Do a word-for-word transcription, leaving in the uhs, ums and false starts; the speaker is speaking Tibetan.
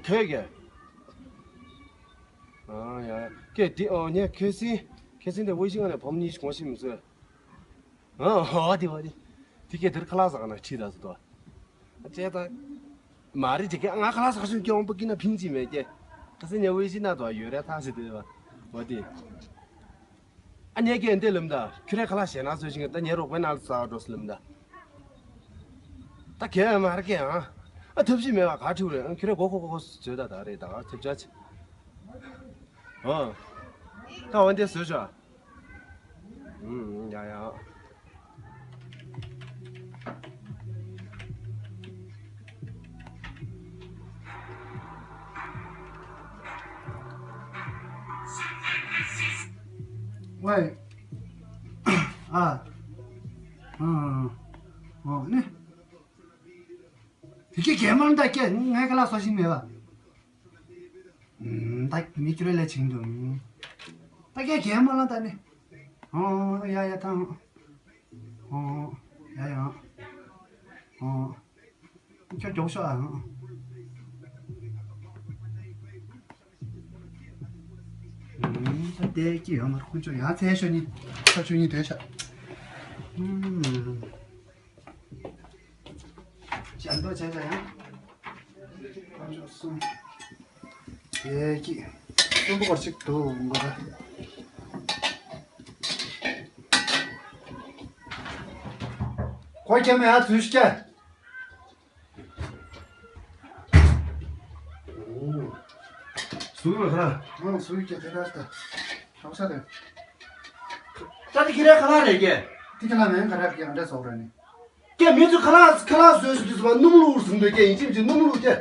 ཐོས་ཀྱི། ཨ་ཡ་ཡ། ཀྱེ་འདི་ཨོ་ཉེ་ཁེ་སིན། ཁེ་སིན་དེ་ཝེ་ཤིང་ནས་བོམ་གཉིས་ཤིག་གོང་ཤིག་མི་བཟོས། ཨ་ཨོ་དེ་བ་དེ། དེ་ཀྱེ་དེར་ཁ་ལག་ཟ་ག་ན་ཁྲིད་ད་སུ་དོ། ཅེ་ད། མ་རེད་ཅེ་ཀྱེ་ང་ཁ་ལག་ཟ་ཤུན་ཀྱེ་འོང་པ་ཀི་ན་ཕིང་ཅི་མེད་ཀྱེ། ཁ་སིན་ཉེ་ཝེ་ཤིང་ན་དོ་ཡོད་རེད་ཐང་ཟེར་དེ་བ། འོ་དེ། ཨ་ཉེ་ཀྱེ་འདི་ལམ་ད། ཁྱོད་རའི་ཁ་ལག་ཞེ་ན་བཟོས་ཤིང་ད་ཉེ་རོགས་པའི་ནང་ལ་ཟ་བ་འགྲོ་སི་ལམ་ད། ད་གས་མ་རེད་གས་ཨང་། ཨ་ཐབས་ཤིག་མེད་པ་ག་ཁྲིད་རེད་ཨང་། ཁྱོད་རེ་གོ་གོ་གོ་བཟོས་ད་ད་རེད་ད་ཐབས་ཆག་ཆེ། ཨ། ད་འོན་ཏེ་བཟོས་ཤག་ཨུམ་ཡ་ཡ། ཝེ། ཨ། ཨ། ཨ། ཨ་ནི། དེ་གས་གས་མ་ལ་ད་ཀྱེ་ངའི་ཁ་ལག་སོ་ཤིང་མེད་པ། ཨུམ། ད་མི་ཁྱོད་རེ་ལས་བྱིང་འདུག་ད་ཀྱེ་གས་མ་ལ་ད་ནི། ཨོ་ཡ་ཡ་ཐང་། ཨོ་ཡ་ཡ། ཨོ། ཁྱོད་མགྱོགས་ཤོག་ཨ། ཨུམ། ད་དེ་ཀྱེ་ཡོད་མ་རེད་ཁོང་ཚོ་ཡང་ཚེ་ཤོ་གཉིས་ཚ་ཤོ་གཉིས་སྡོད་ཤག་ཨུམ། ཅན་ཏོ་ཅན་ཅན་ཡང་། ཁོང་ཚོ་གསུམ། ཡེ་ཀྱི། གསོན་པོ་སྐོར་ཅིག་འདུག་མགོ་ད། ཁོ་ཁྱེད་མེད་ཨ་ཚུལ་ཤི་ཀྱ། ཟུག་ལ་ཁ་ལག་ཨང་ཟུག་ཀྱ་དེ་ར་ད། ཤོག་ས་དེ། ད་དེ་ཁྱེད་རའི་ཁ་ལག་རེད་ཀྱེ། དེ་ཁ་ལག་མེད་ཁ་ལག་ཀྱ་འདྲ་སོག་ར་ནི། ཀྱེ་མི་ཚོས་ཁ་ལག་ཁ་ལག་བཟོས་སུ་དུས་སུ་བ་སྣུམ་བླུགས་ཟིན་འདོད་ཀྱེ་ཡིན་གཅིག་མིན་གཅིག་སྣུམ་བླུགས་ཀྱེ།